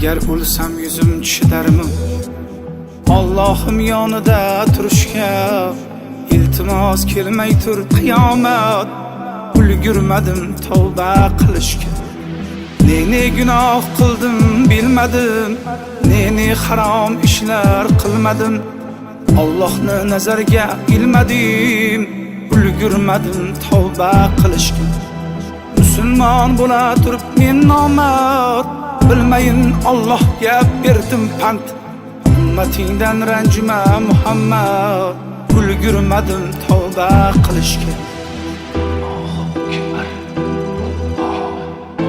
Agar o'lsam yuzim chidarmi Allohim yonida turishga? Iltimos kelmay tur qiyomat, ulgurmadim tavba qilishga. Ne ne gunoh qildim bilmadim, ne ne harom ishlar qilmadim. Allohni nazarga ilmadim, ulgurmadim tavba qilishga. Musulmon bo'la turib men nomard, bilmayin Allohga berdim pand. Ummatingdan ranjima Muhammad, ulgurmadim tavba qilishga. Allohu akbar.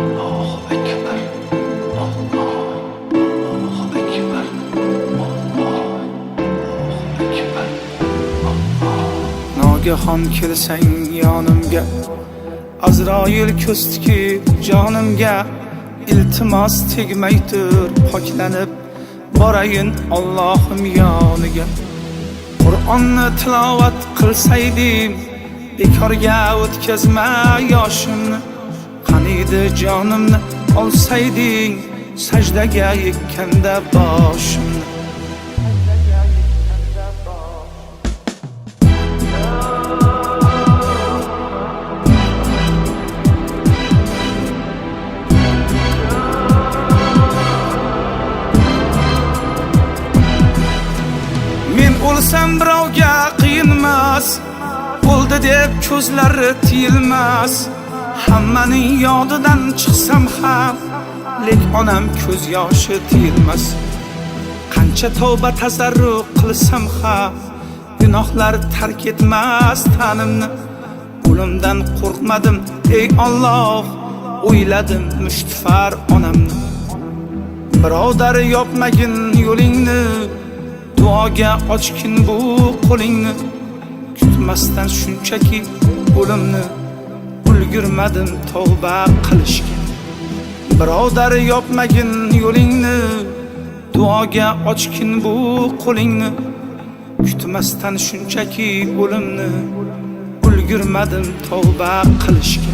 Allohu akbar. Allohu akbar. Allohu akbar. Nogahon kelsang yonimga, Azroil ko'z tikib jonimga. Iltimos tegmay tur poklanib, borayin Allohim yoniga. Qur'onni tilovat qilsaydim, bekorga o'tkazma yoshimni. Qaniydi jonimni olsayding, sajdaga yiqqanda boshimni. Men o'lsam birovga qiyinmas, o'ldi deb ko'zlari tiyilmas. Hammaning yodidan chiqsam ham, lek onam ko'z yoshi tiyilmas. Qancha tavba tazarru qilsam ham, gunohlar tark etmas tanimni. O'limdan qo'rqmadim ey Alloh, o'yladim mushtifar onamni. Birodar yopmagin yo'lingni, duoga ochgin bu qo'lingni. Kutmasdan shunchaki o'limni, ulgurmadim tavba qilishga. Birodar yopmagin yo'lingni, duoga ochgin bu qo'lingni. Kutmasdan shunchaki o'limni, ulgurmadim tavba qilishga.